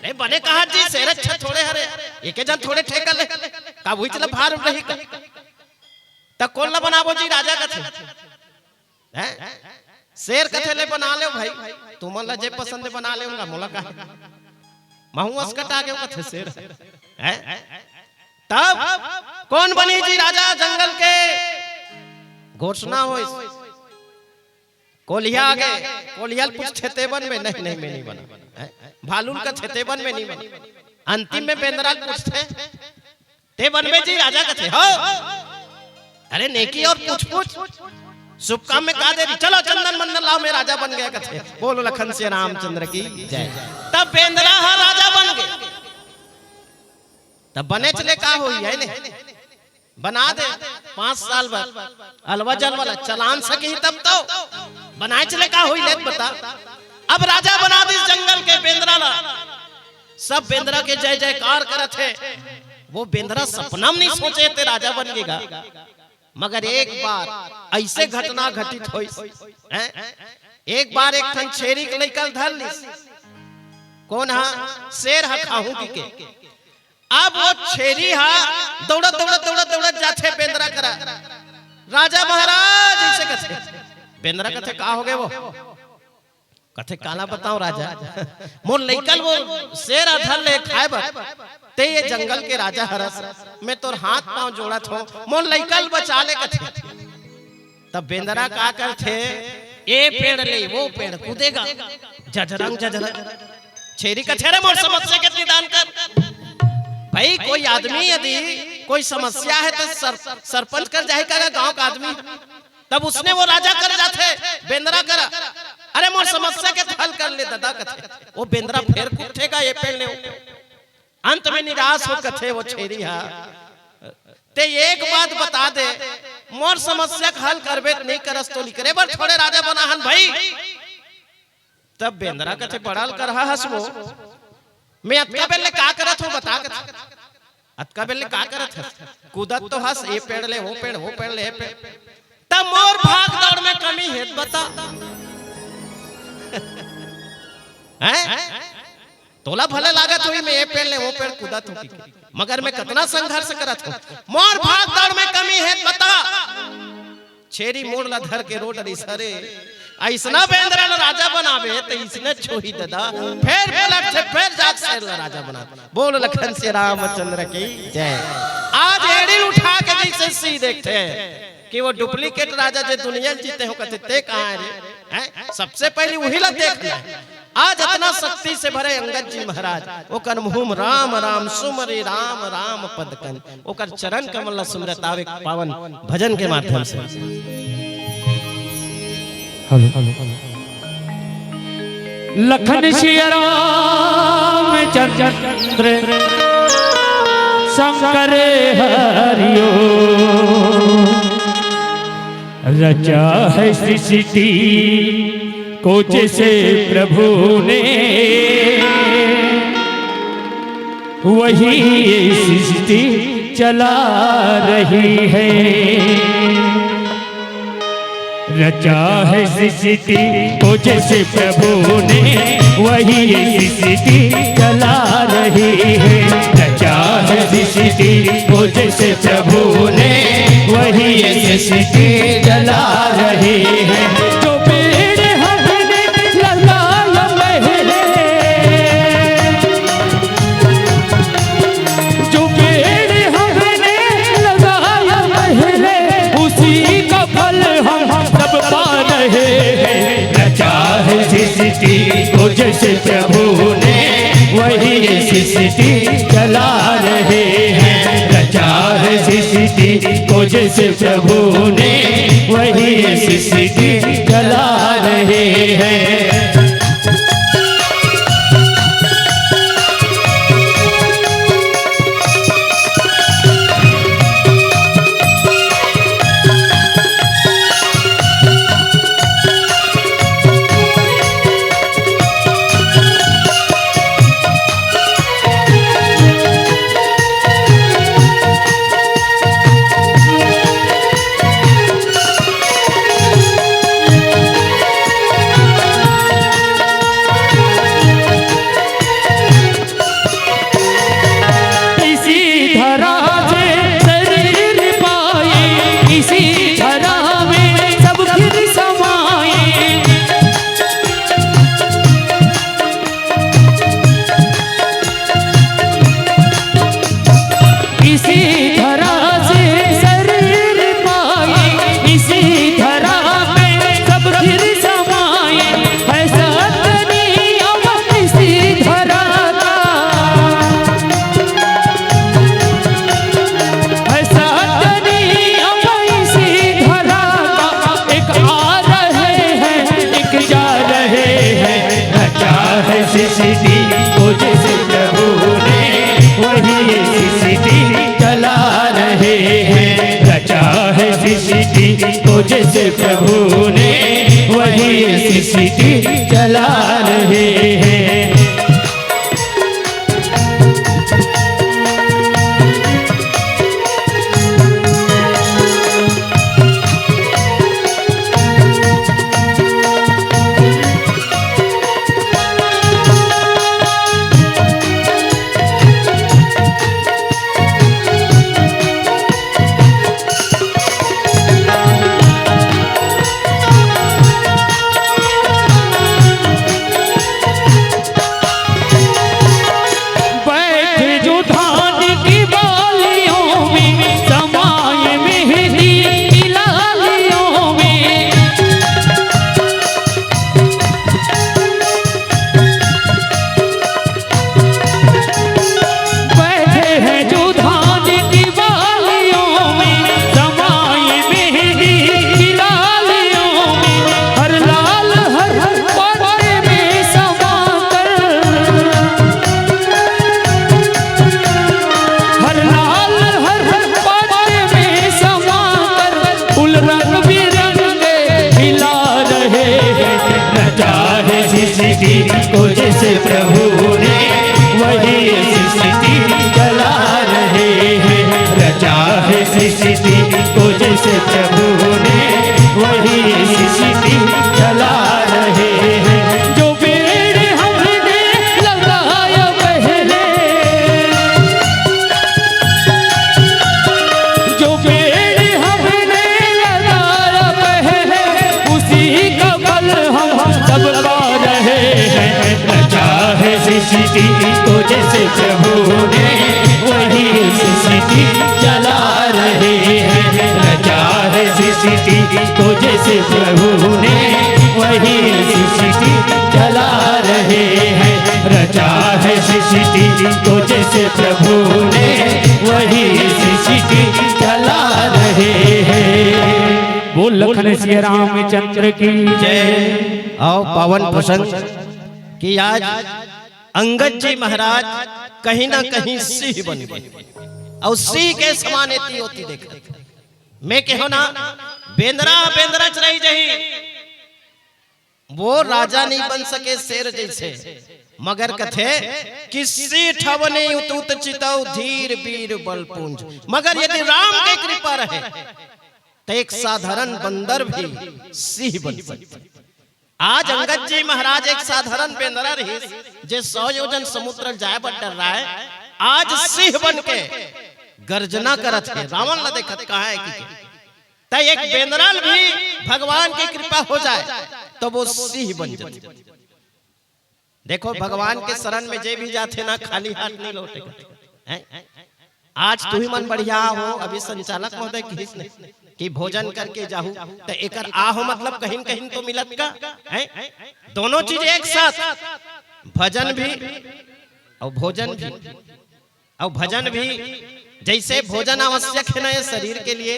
अरे बने कहा जी, शेर अच्छा थोड़े हरे, एके जन थोड़े ठेका ले, का वही चला भार रही का?" त कोन ला बनाबो जी राजा कथे? हैं? शेर कथे, "ले बना लेव भाई, तुमन ला जे पसंद हे बना लेव ना, मोला का?" महू असकटा गेव कथे शेर। हैं? तब कोन बनही जी राजा जंगल के? घोषणा होइस। कोलिहा आगे, कोलिहा ल पूछथे, "ते बनबे?" "नहीं, नहीं, मैं नहीं बना।" हैं? भालू ल कथे, "ते बनबे?" "नहीं बना।" अंतिम में बेंदरा ल पूछथे, "ते बनबे जी राजा?" कथे, "हो।" "अरे नेकी और पूछ पूछ, शुभ काम में का देरी, चलो चंदन मंदन लाओ, मैं राजा बन गया," कथे। बोलो लखन सिया रामचंद्र की जय। तब बेंदरा ह राजा बन गे, तब बनेच ले का होही, हे नहीं? बना दे पाँच साल बर अलवा जलवा ला, चलान सकही तब तो, बनाएच ले का होही, ले त बता। अब राजा बना दिस जंगल के बेंदरा ला, सब बेंदरा के जय जयकार करत हे। वो बेंदरा सपना में नहीं सोचे हे ते राजा बन गेगा। मगर एक बार अइसे घटना घटित होइस, हैं? एक बार एक ठन छेरी के लइका ल धर लिस। कोन हा? शेर हा खाहूं कहिके। अब वो छेरी हा दौड़त, दौड़त, दौड़त, दौड़त जाथे बेंदरा करा। "राजा महाराज," अइसे कथे। बेंदरा कथे, "का होगे वो?" कथे, "काला बताओ राजा, मोर लइका ल वो शेर हा धर ले खाए बर, ते ये जंगल के राजा हरस, मैं तोर हाथ पांव जोड़त हों, मोर लइका ल बचा ले," कथे। तब बेंदरा का करथे, ए पेड़ ले वो पेड़ कूदेगा, जजरंग जजरंग। छेरी कथे, "अरे मोर समस्या के निदान कर।" भाई, कोई आदमी यदि कोई समस्या हे त सर-, सरपंच कर जाही का, गांव का आदमी? तब उसने वो राजा कर जाथे, बेंदरा कर, "अरे मोर समस्या के हल कर ले ददा," कथे। वो बेंदरा फेर कुदथे गा, ए पेड़ ले ओ। अंत में निराश हो कथे वो छेरी हा, "ते एक बात बता दे, मोर समस्या के हल करबे त नहीं करस तो निकरे बर थोड़े राजा बना हन भाई।" तब बेंदरा कथे, "बड़ा ल करहा हस वो, मैं अतका बेर ले का करत हों बता," कथे। "अतका बेर ले का करत हस? कूदत तो हस, ए पेड़ ले ओ पेड़, ओ पेड़ ले ए पेड़। तब मोर भाग दौड़ में कमी हे त बता।" हैं? तोला भले लागत होही, मैं ए पेड़ ले ओ पेड़ कूदत हों कि, मगर मैं कतना संघर्ष करत हों। मोर भाग दौड़ में कमी हे त बता। छेरी मुड़ ला धर के रो डरिस, "अरे, अइसना बेंदरा ल राजा बनाबे त अइसने होही ददा।" फेर पलटथे, फेर जाके शेर ल राजा बनाथे। बोल लखन सियान रामचंद्र की जय। आज एड़ी ल उठा के जइसे सी देखथे कि वो duplicate राजा जे दुनिया ल जीते हो, कथे, "ते कहाँ हे रे?" हैं? सबसे पहले उही ला देखना हे। आज अतना शक्ति से भरे अंगद जी महाराज, ओकर मुंह म राम राम सुमरि राम राम पद कन, ओकर चरण कमल ला सुमरत आवे पावन भजन के माध्यम से। Hello, hello, hello. Lakhan Siya Ramchandra Shankar हरिओ। रचा है सृष्टि को जैसे प्रभु ने, वही ये सृष्टि चला रही है। रचा है सृष्टि को जैसे प्रभु ने, वही ये सृष्टि चला रही है। रचा है सृष्टि को जैसे प्रभु ने, वही ये सृष्टि चला रही है। जो पेड़ हमने लगाया पहले, जो पेड़ हमने लगाया पहले, उसी का फल हम सब पा रहे हैं। रचा है सृष्टि को जैसे प्रभु ने, वही ये सृष्टि चला रहे हैं। रचा है सृष्टि को जैसे प्रभु ने, वही ये सृष्टि चला रहे हैं। इसी धरा से शरीर पाए, इसी धरा में सब फिर समाए। इसी धरा से शरीर पाए, इसी धरा में सब फिर समाए। है सत्य नियम इसी धरा का, है सत्य नियम इसी धरा का। एक आ रहे हैं, एक जा रहे हैं। रचा है सृष्टि को जैसे प्रभु ने, वही ये सृष्टि चला रहे हैं। रचा है सृष्टि को जैसे प्रभु ने, वही ये सृष्टि चला रहे हैं। को जैसे प्रभु ने वही सृष्टि चला रहे हैं। रचा है सृष्टि को जैसे प्रभु ने वही सृष्टि चला रहे हैं। जो पेड़ हमने लगाया पहले, जो पेड़ हमने लगाया पहले, उसी का फल हम सब पा रहे हैं। रचा है सृष्टि को जैसे प्रभु ने, वही सृष्टि चला रहे हैं। रचा है सृष्टि को जैसे प्रभु ने, वही सृष्टि चला रहे हैं। रचा है सृष्टि को जैसे प्रभु ने, वही सृष्टि चला रहे हैं। बोल लखन सिया रामचंद्र की जय। आओ पावन प्रसंग कि आज अंगद जी महाराज कहीं ना कहीं सिंह बन गए, अउ सिंह के समान एती ओती देखत। मैं कहो ना, बेंदरा बेंदरा च रही जही, वो राजा नहीं बन सके शेर जैसे, मगर कथे कि सिंह ठवनी उतुत चितौ धीर वीर बल पुंज। मगर यदि राम के कृपा रहे तो एक साधारण बंदर भी सिंह बन सकता। आज अंगद जी महाराज एक साधारण बेंदरा रहिस, जे सौ योजन समुद्र जाए बर डर्राय, आज सिंह बन के गर्जना करत हे, रावण ला देखत कहा है कि त एक बेंदरा ल भी भगवान की कृपा हो जाए तो वो सिंह बन जाते। देखो, भगवान के शरण में जे भी जाथे ना, खाली हाथ नहीं लौटे। हैं? आज तुही मन बढ़िया हो, अभी संचालक महोदय कहिस ने कि भोजन करके जाहू, त एकर आहो मतलब कहीं न कहीं तो मिलत का, हैं? दोनों चीज एक साथ, भजन भी और भोजन भी। और भजन भी, जैसे भोजन आवश्यक है ना ये शरीर के लिए,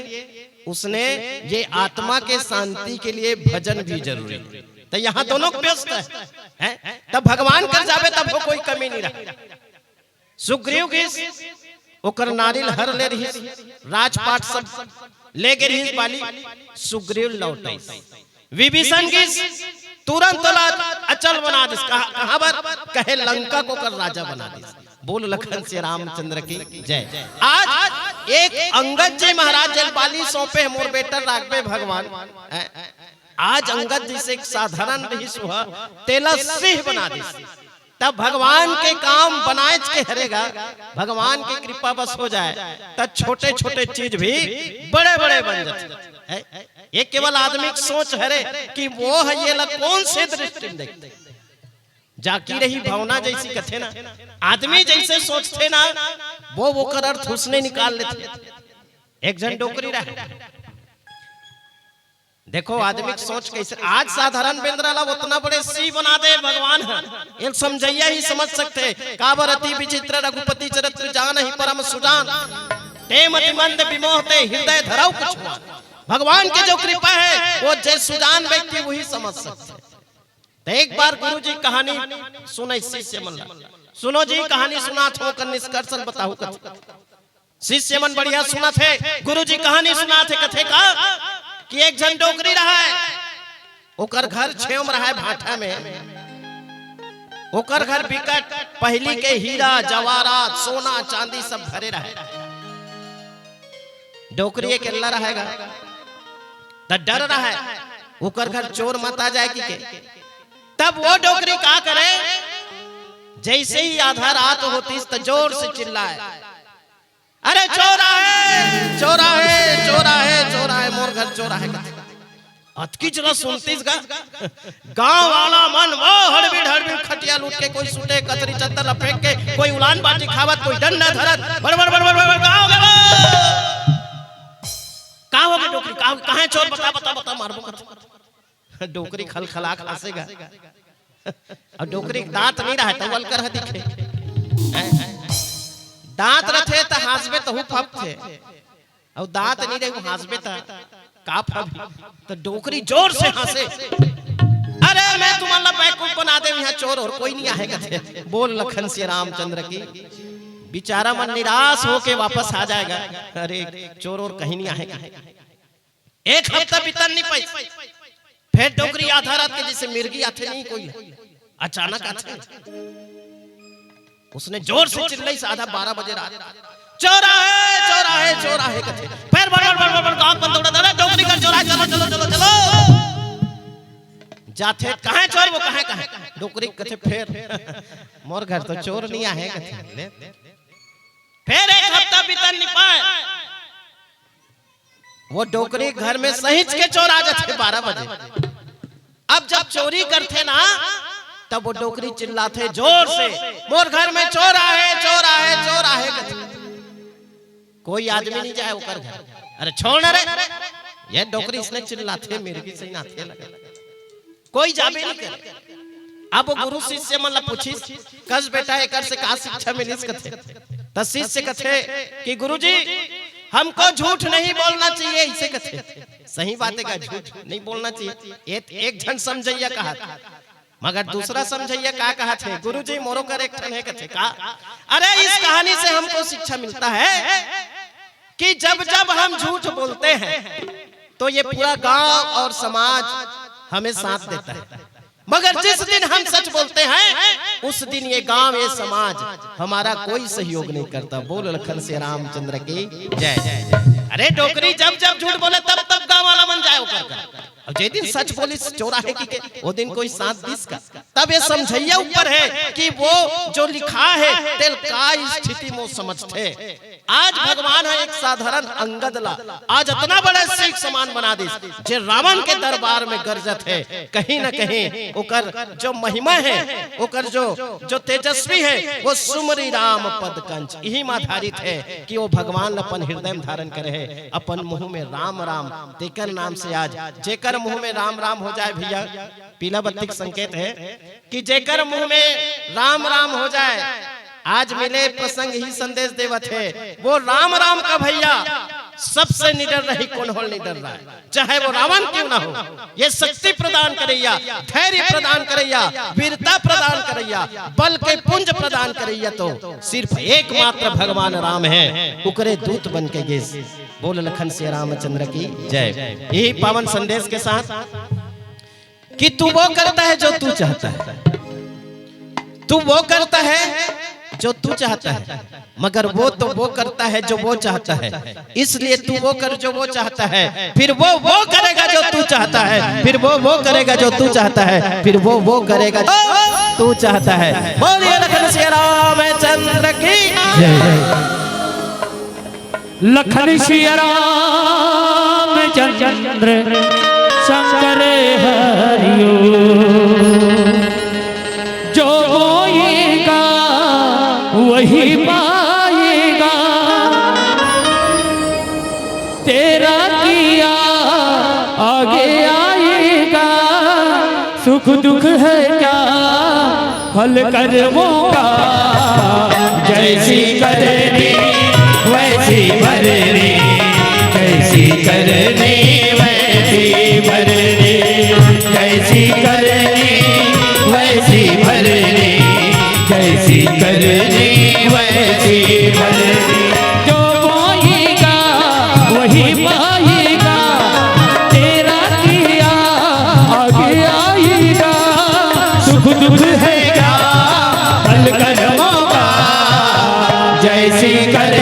उसने ये आत्मा के शांति के लिए भजन भी जरूरी है। तो यहाँ दोनों व्यस्त है, हैं? तब भगवान कर जावे तब वो कोई कमी नहीं रहा। सुग्रीव गिस ओकर नारिल हर ले रहिस, राजपाट सब ले गे रहिस बाली, सुग्रीव लौटइस। विभीषण गिस तुरंत ओला अचल बना दिस। कहा, कहाँ बर? कहे लंका को कर राजा बना दिस। बोल लखन से रामचंद्र की जय। आज एक अंगद जी महाराज जेल बाली सौंपे, मोर बेटा राखबे भगवान। हैं? आज अंगद जी से एक साधारण रहिस, तेला सिंह बना दिस। तब भगवान के काम बनाएच के हरे गा, भगवान की कृपा बस हो जाए, तब छोटे छोटे चीज भी बड़े बड़े बन जाते हैं। ये केवल आदमी की सोच हरे कि वो है, ये ला कौन से दृष्टि में देखते। जाकी रही भावना जैसी कथे ना, आदमी जैसे सोचथे ना, वो ओकर अर्थ उसने निकाल लेथे। एक झन डोकरी रहे, देखो आदमी की सोच कैसे। आज साधारण बेंदरा ला उतना बड़े सिंह बना दे भगवान ह, एक समझैया ही समझ सकथे। काबर अति विचित्र रघुपति चरित्र जानहि परम सुजान, ते मति मंद विमोह ते हृदय धरौ कुछ मान। भगवान की जो कृपा है वो जे सुजान व्यक्ति वही समझ सकथे। तो एक बार गुरु जी कहानी सुनइस शिष्य मन ला। सुनो जी, कहानी सुनात हों, ओकर निष्कर्ष ल बताहूं कथे। शिष्य मन बढ़िया सुनत हे, गुरु जी कहानी सुनात हे, कथे का कि एक झन डोकरी रहय, ओकर घर छेव म रहय भाठा में, ओकर घर बिकट पहिली के हीरा जवाहरात सोना चांदी सब भरे रहय। डोकरी अकेल्ला रहय गा, त डर रहय ओकर घर चोर मत आ जाय कहिके। तब वो डोकरी का करे, जैसे ही आधा रात होतिस त जोर से चिल्लाय, "अरे चोर आहे, चोर आहे, चोर आहे, चोर आहे, मोर घर चोर आहे।" अतकी जरा सुनतिस गा, गांव वाला मन वो हड़बीड़ हड़बीड़ खटिया लूट के, कोई सूटे कतरी चद्दर लपेट के, कोई उलान बाटी खावत, कोई डंडा धरत, बड़ बड़ बड़ बड़ बड़ गांव में वो। का हो गे डोकरी? का हो गे? कहाँ हे चोर? बता, बता, बता, मारबो कथे। डोकरी खलखला के हंसे गा। अउ डोकरी के दांत नहीं रहय त वलकर ह दिखे। हैं? दांत रथे त हंसबे तहू फबथे, अउ दांत नहीं रहे हंसबे त का फबही? त डोकरी जोर से हंसे, "अरे मैं तुमन ला बेवकूफ बना देंव, यहाँ चोर और कोई नहीं आहे" कथे। बोल लखन से रामचंद्र की। बेचारा मन निराश होके वापस आ जाय गा, "अरे चोर और कहीं नहीं आहे" कथे। एक हफ्ता बितन नहीं पाइस, फेर डोकरी आधा रात के जैसे मिर्गी आथे नहीं कोई, अचानक आथे। उसने जोर से चिल्लाई, साढ़े बारह बजे रात, "चोर आहे, चोर आहे, चोर आहे," कथे। फेर बड़ बड़ बड़ बड़ बड़ गाँव बंद उड़ा, "अरे डोकरी कर चोर आहे, चलो, चलो, चलो, चलो।" जाथे, "कहाँ हे चोर वो, कहाँ हे, कहाँ हे?" डोकरी कथे, "फेर मोर घर तो चोर नहीं आहे," कथे। ले। फेर एक हफ्ता बीतन नहीं पाए, वो डोकरी घर में सहिंच के चोर आ जाथे बारह बजे। अब जब चोरी करथे ना, तब वो डोकरी चिल्लाथे जोर से, "मोर घर में चोर आहे, चोर आहे, चोर आहे," कथे। कोई आदमी नहीं जाए ओकर घर। "अरे छोड़ ना रे, ये डोकरी इसने चिल्लाथे, मेरे भी सही नाथे लगे।" कोई जाबे नहीं करे। अब वो गुरु शिष्य मन ला पूछिस, "कस बेटा, एकर से का शिक्षा मिलिस?" कथे। त शिष्य कथे कि "गुरुजी, हमको झूठ नहीं बोलना चाहिए," इसे कथे। सही बात हे का, झूठ नहीं बोलना चाहिए। एक, एक झन समझइया कहा, मगर दूसरा समझइया का कहा थे, "गुरुजी, मोरो कर एक ठन हे," कथे। "का?" "अरे, इस कहानी से हमको शिक्षा मिलता है कि जब जब हम झूठ बोलते हैं तो ये पूरा गांव और समाज हमें साथ देता है, मगर जिस दिन हम सच बोलते हैं उस दिन ये गांव, ये समाज हमारा कोई सहयोग नहीं करता।" बोल लखन सिया रामचंद्र की जय। अरे डोकरी जब जब झूठ बोले तब तब गांव वाला मन जाए ओकर कर। अब जे दिन सच बोलिस चोर आहे कहिके, वो दिन कोई साथ दिस का? तब ये समझइया ऊपर हे कि वो जो लिखा हे, तेला का स्थिति में वो समझथे। आज भगवान ह एक साधारण अंगद ला आज अतना बड़ा सिंह समान बना दिस, जे रावण के दरबार में गरजत हे। कहीं न कहीं ओकर जो महिमा हे, ओकर जो, जो तेजस्वी हे, वो सुमरि राम पद कंच, इही म आधारित हे कि वो भगवान ला अपन हृदय में धारण करे हे, अपन मुंह में राम राम, तेकर नाम से आज जेकर मुंह में राम राम हो जाए भैया, पीला बत्ती के संकेत हे कि जेकर मुंह में राम राम हो जाए। आज मिले प्रसंग ही संदेश देवत हे, वो राम राम का भैया सबसे निडर रही, कोनो ले निडर रहा है, चाहे वो रावण क्यों ना हो। ये शक्ति प्रदान करइया, धैर्य प्रदान करइया, वीरता प्रदान करइया, बल के पुंज प्रदान करइया तो सिर्फ एकमात्र भगवान राम हे, उकरे दूत बन के गिस। बोल लखन सिया रामचंद्र की जय। यही पावन संदेश के साथ कि तू वो करता है जो तू चाहता है, तू वो करता है जो तू चाहता है, मगर वो तो वो करता है जो वो चाहता है, इसलिए तू वो कर जो वो चाहता है, फिर वो वो करेगा जो तू चाहता है, फिर वो वो करेगा जो तू चाहता है, फिर वो वो करेगा जो तू चाहता है। बोलिए लखन सिया रामचंद्र की जय। लखन सिया रामचंद्र शंकर हरिओ। जो बोएगा वही पाएगा, तेरा किया आगे आएगा। सुख दुख है क्या फल कर्मों का, जैसी करनी वैसी भरनी, जैसी करनी वैसी भरनी, जैसी करनी वैसी भरनी, जैसी करनी वैसी भरनी। जो बोएगा वही पाएगा, तेरा किया आगे आएगा। सुख दुख है क्या फल कर्मों का, जैसी कर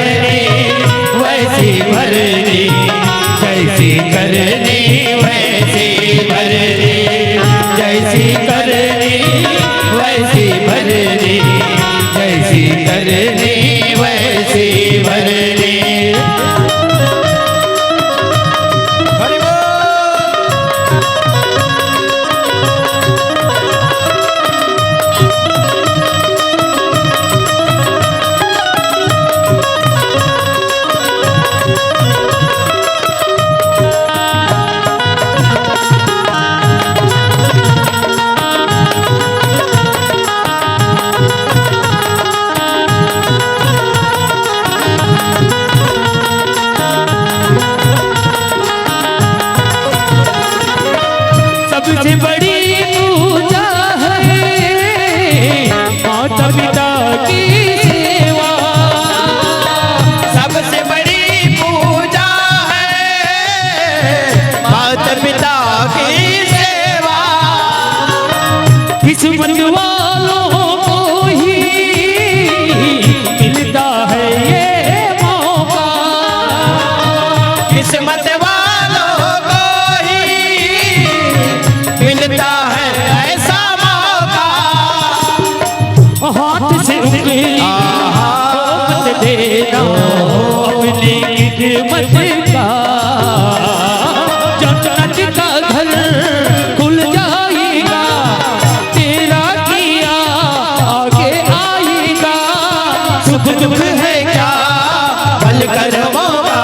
करमों का।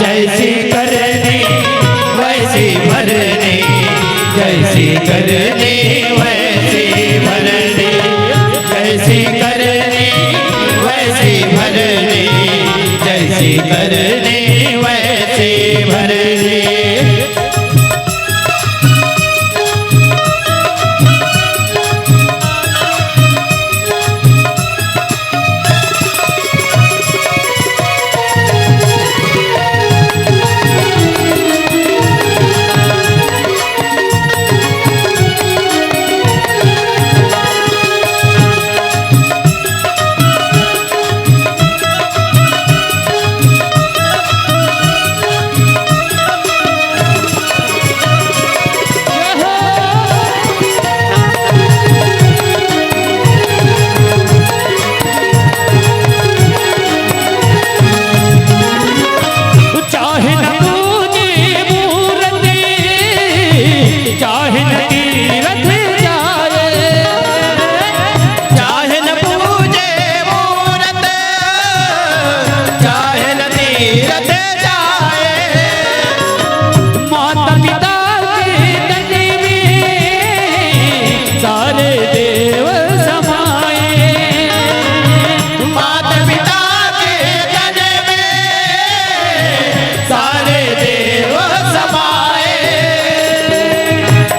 जैसी करनी वैसी भरनी, जैसी करनी वैसी भरनी, जैसी करनी वैसी भरनी, जैसी करनी वैसी भरनी। चाहे न पूजे मूरत, चाहे न तीरथ जाए, चाहे न पूजे मूरत, चाहे न तीरथ जाए, माता पिता के तन में सारे देव समाए। माता पिता के तन में सारे देव समाए।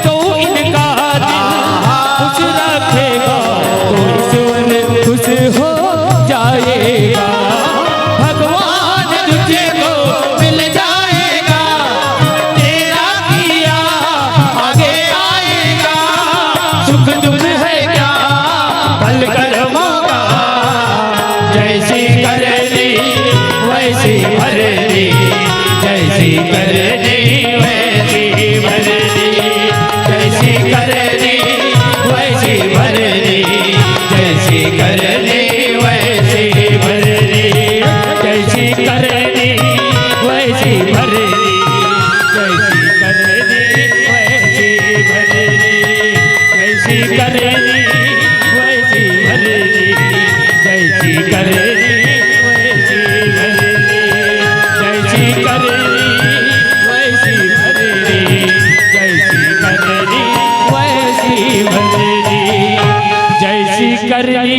तो इनका दिल खुश रखेगा, तो ईश्वर खुश हो जाएगा। भगवान तुझको मिल जाएगा, तेरा किया आगे आएगा। सुख दुख है क्या फल कर्मों का, जैसी करनी वैसी भरनी, जैसी करनी वैसी भरनी, जैसी करनी वैसी भरनी, जैसी करनी वैसी भरनी, जैसी करनी वैसी भरनी, जैसी करनी वैसी भरनी, जैसी करनी वैसी भरनी, जैसी करनी वैसी भरनी, जैसी करनी वैसी भरनी, जैसी करनी वैसी भरनी, जैसी करनी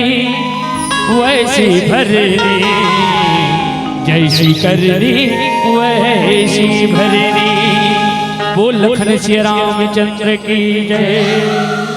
वैसी भरनी, जैसी करनी वैसी भरनी। बोल लखन श्री रामचंद्र की जय।